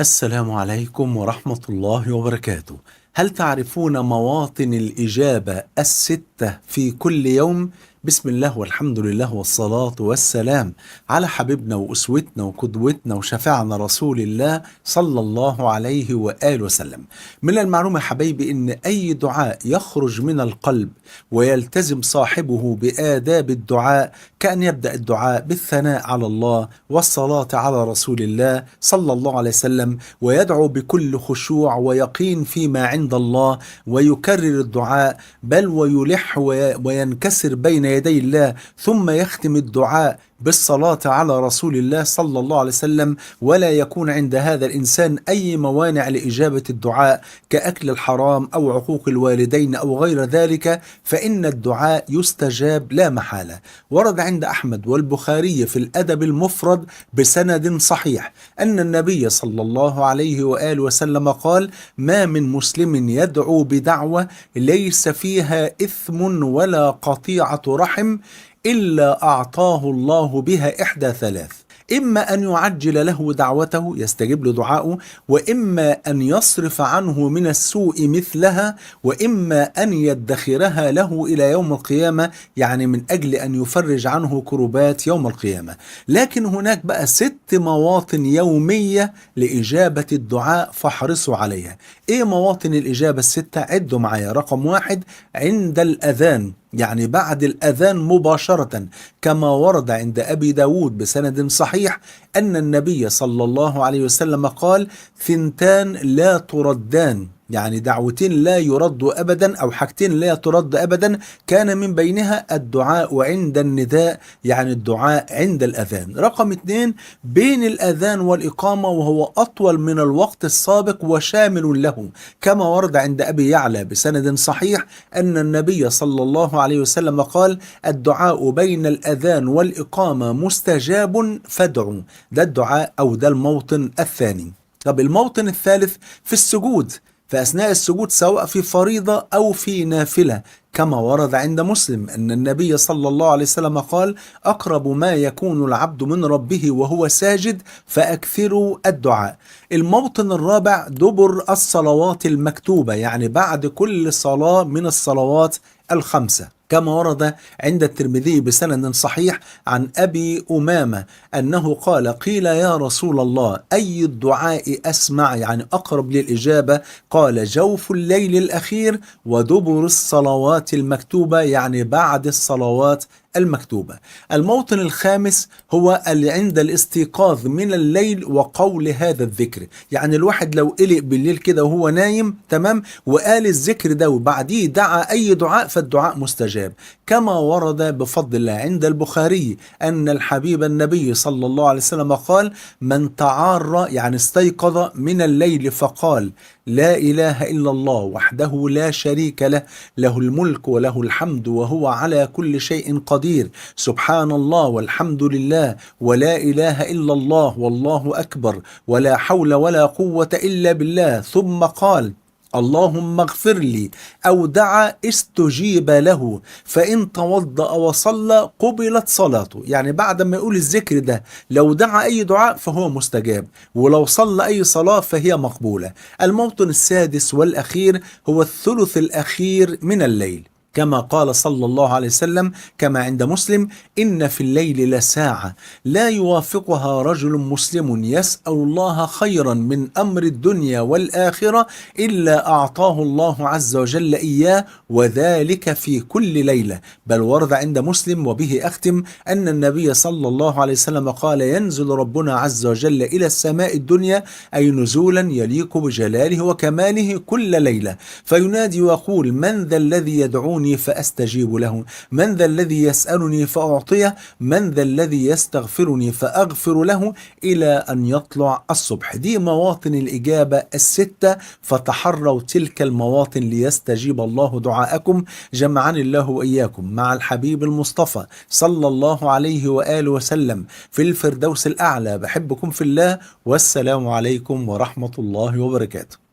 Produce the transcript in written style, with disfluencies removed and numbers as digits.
السلام عليكم ورحمة الله وبركاته. هل تعرفون مواطن الإجابة الستة في كل يوم؟ بسم الله والحمد لله والصلاة والسلام على حبيبنا وأسوتنا وقدوتنا وشفيعنا رسول الله صلى الله عليه وآله وسلم. من المعلومة يا حبايبي إن أي دعاء يخرج من القلب ويلتزم صاحبه بآداب الدعاء، كأن يبدأ الدعاء بالثناء على الله والصلاة على رسول الله صلى الله عليه وسلم، ويدعو بكل خشوع ويقين فيما عند الله، ويكرر الدعاء بل ويلح وينكسر بين يدي الله، ثم يختم الدعاء بالصلاة على رسول الله صلى الله عليه وسلم. ولا يكون عند هذا الإنسان أي موانع لإجابة الدعاء كأكل الحرام أو عقوق الوالدين أو غير ذلك، فإن الدعاء يستجاب لا محالة. ورد عند أحمد والبخاري في الأدب المفرد بسند صحيح أن النبي صلى الله عليه وآله وسلم قال: ما من مسلم يدعو بدعوة ليس فيها إثم ولا قطيعة رحم إلا أعطاه الله بها إحدى ثلاث: إما أن يعجل له دعوته، يستجيب له دعاءه، وإما أن يصرف عنه من السوء مثلها، وإما أن يدخرها له إلى يوم القيامة، يعني من أجل أن يفرج عنه كربات يوم القيامة. لكن هناك بقى 6 مواطن يومية لإجابة الدعاء فاحرصوا عليها. إيه مواطن الإجابة ال6؟ عدوا معايا. رقم 1 عند الأذان، يعني بعد الأذان مباشرة، كما ورد عند أبي داود بسند صحيح أن النبي صلى الله عليه وسلم قال: 2 لا تردان، يعني دعوتين لا يرد أبدا، أو حاجتين لا ترد أبدا، كان من بينها الدعاء عند النداء، يعني الدعاء عند الأذان. رقم 2 بين الأذان والإقامة، وهو أطول من الوقت السابق وشامل له، كما ورد عند أبي يعلى بسند صحيح أن النبي صلى الله عليه وسلم قال: الدعاء بين الأذان والإقامة مستجاب فادعوا. ده الدعاء أو ده الموطن الثاني. طب الموطن الثالث في السجود، فأثناء السجود سواء في فريضة أو في نافلة، كما ورد عند مسلم أن النبي صلى الله عليه وسلم قال: أقرب ما يكون العبد من ربه وهو ساجد فأكثروا الدعاء. الموطن الرابع دبر الصلوات المكتوبة، يعني بعد كل صلاة من الصلوات ال5، كما ورد عند الترمذي بسند صحيح عن أبي أمامة أنه قال: قيل يا رسول الله أي الدعاء أسمع، يعني أقرب للإجابة؟ قال: جوف الليل الأخير ودبر الصلوات المكتوبة، يعني بعد الصلوات المكتوبة. الموطن الخامس هو اللي عند الاستيقاظ من الليل وقول هذا الذكر، يعني الواحد لو قلق بالليل كده وهو نايم، تمام، وقال الذكر ده وبعديه دعا أي دعاء فالدعاء مستجاب، كما ورد بفضل الله عند البخاري أن الحبيب النبي صلى الله عليه وسلم قال: من تعار، يعني استيقظ من الليل فقال: لا إله إلا الله وحده لا شريك له، له الملك وله الحمد وهو على كل شيء قدير، سبحان الله والحمد لله ولا إله إلا الله والله أكبر ولا حول ولا قوة إلا بالله، ثم قال: اللهم اغفر لي، أو دعا استجيب له، فإن توضأ وصلى قبلت صلاته. يعني بعد ما يقول الذكر ده لو دعا أي دعاء فهو مستجاب، ولو صلى أي صلاة فهي مقبولة. الموطن السادس والأخير هو الثلث الأخير من الليل، كما قال صلى الله عليه وسلم كما عند مسلم: إن في الليل لساعة لا يوافقها رجل مسلم يسأل الله خيرا من أمر الدنيا والآخرة إلا أعطاه الله عز وجل إياه، وذلك في كل ليلة. بل ورد عند مسلم وبه أختم أن النبي صلى الله عليه وسلم قال: ينزل ربنا عز وجل إلى السماء الدنيا، أي نزولا يليق بجلاله وكماله، كل ليلة، فينادي ويقول: من ذا الذي يدعوني فأستجيب له، من ذا الذي يسألني فأعطيه، من ذا الذي يستغفرني فأغفر له، إلى أن يطلع الصبح. دي مواطن الإجابة ال6، فتحروا تلك المواطن ليستجيب الله دعاءكم. جمعني الله وإياكم مع الحبيب المصطفى صلى الله عليه وآله وسلم في الفردوس الأعلى. بحبكم في الله، والسلام عليكم ورحمة الله وبركاته.